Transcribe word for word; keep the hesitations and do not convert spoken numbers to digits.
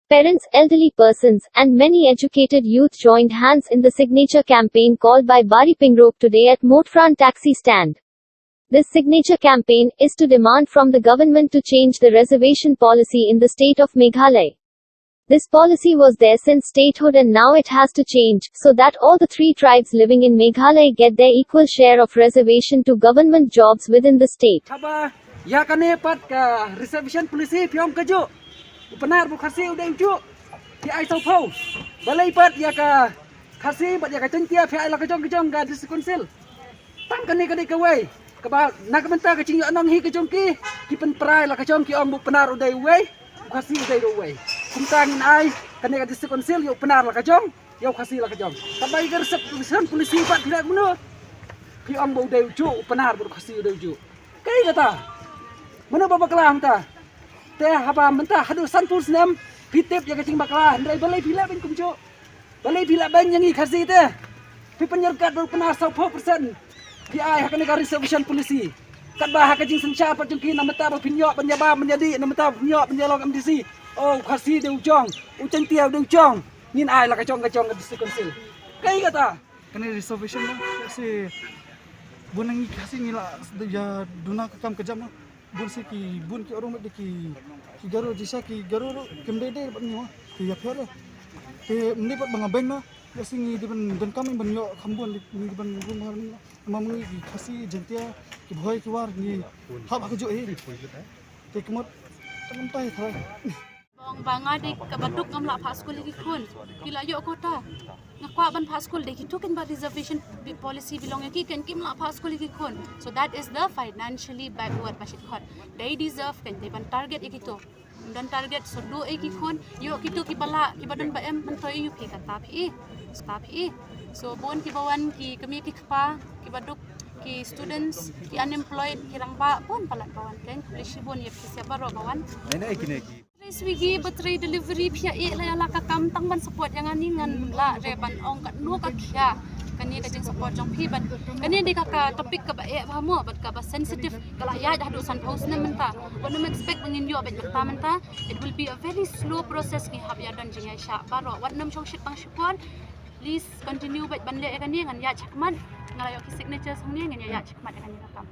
Parents, elderly persons, and many educated youth joined hands in the signature campaign called by Bari Pingrok today at Motphran taxi stand. This signature campaign is to demand from the government to change the reservation policy in the state of Meghalaya. This policy was there since statehood and now it has to change, so that all the three tribes living in Meghalaya get their equal share of reservation to government jobs within the state. Haba ïa kane pat ka reservation policy phi ong kajuh, u Pnar bad u Khasi u dei ujuh, phi ai sawphew. Balei pat ïa ka Khasi bad ïa ka Jaiñtia phi ai la ka jong ka jong ka District Council? Tang kane ka dei kawei kaba na ka bynta ka jingïohnong hi ka jong ki, ki pynpra ïa la ka jong, ki ong ba u Pnar u dei uwei, u Khasi u dei ruh uwei. Kumta ngin ai kane ka District Council ïa u Pnar la ka jong, ïa u Khasi la ka jong. Katba ïa ka reservation policy pat phi lah kumno? Phi ong ba u dei ujuh, u Pnar bad u Khasi u dei ujuh. Kaei kata? Mano ba bakla mynta? Te haba mynta haduh sanphew snem phi tip ïa ka jingbakla, hynrei balei phi leh beiñ kumjuh? Balei phi leh beiñ ïa ngi Khasi te? Phi pynïaryngkat ba u Pnar sawphew percent phi ai ha kane ka reservation policy. Katba ha ka jingsynshar pat jong ki, na mynta ba phin ïoh ban ïabam ban ïadih, na mynta ba phin ïoh ban ïalong M D C, oh, u Khasi dei u jong, u Jaiñtia dei u jong, ngin ai la ka jong ka jong ka District Council. Kaei kata? Kane reservation na, ïa si bun ngi Khasi ngi la ïa duna ka kam ka jam na. Bun si ki, bun ki orang met de ki, ki Garo, jisa ki Garo ruh kim dei dei bad ngi ma. Ki ïapher de. Te mne pat ba nga beiñ na, ïa si ngi dei ban donkam ban ïoh kham bun, ngi dei ban bun mar ngi. Ma ngi ki Khasi, Jaiñtia, ki Bhoi, ki War, ngi hap ha kajuh hi. Te ki mut tang tai thai. Ba ong ba nga dei kaba duk, ngam lah phah skul ïa ki khun. Ki la ïoh quota. Nga kwah ban phah skul, dei kito kin ba reservation bi-, policy bilong ïa ki, kin kim lah phah skul ïa ki khun. So that is the financially backward ba shit khot. Dei deserve kin dei ban target ïa kito. Don target, so duh ïa ki khun, ïoh kito kiba lah, kiba don ba em, mynta ïa phi kata phi. Sta phi. So bun kiba wan ki kmie ki kpa, kiba duk, ki students, ki unemployed, ki rangbah, bun palat ba wan, kan. Khublei shibun ïa phi siap baroh ba wan. Nene kine ki. Trei Swiggy, ba trei delivery, phi ïa eh la ïa la ka kam, tang ban support ïa nga, ngan lah re ban ong katno ka khia kane ka jingsupport jong phi, bad kane dei ka, ka topic kaba eh bha mo, bad kaba sensitive, ka la ïaid haduh sanphew snem mynta. Wat nym expect ba ngin ïoh beit mynta mynta. It will be a very slow process, ngi hap ïa don jingïaishah baroh. Wat nym shongshit tang shipor. Please continue beit ban leh ïa kane, ngan ïaid shakhmat, nga la ïoh ki signatures hangne, ngan ïaid shakhmat ïa kane ka kam.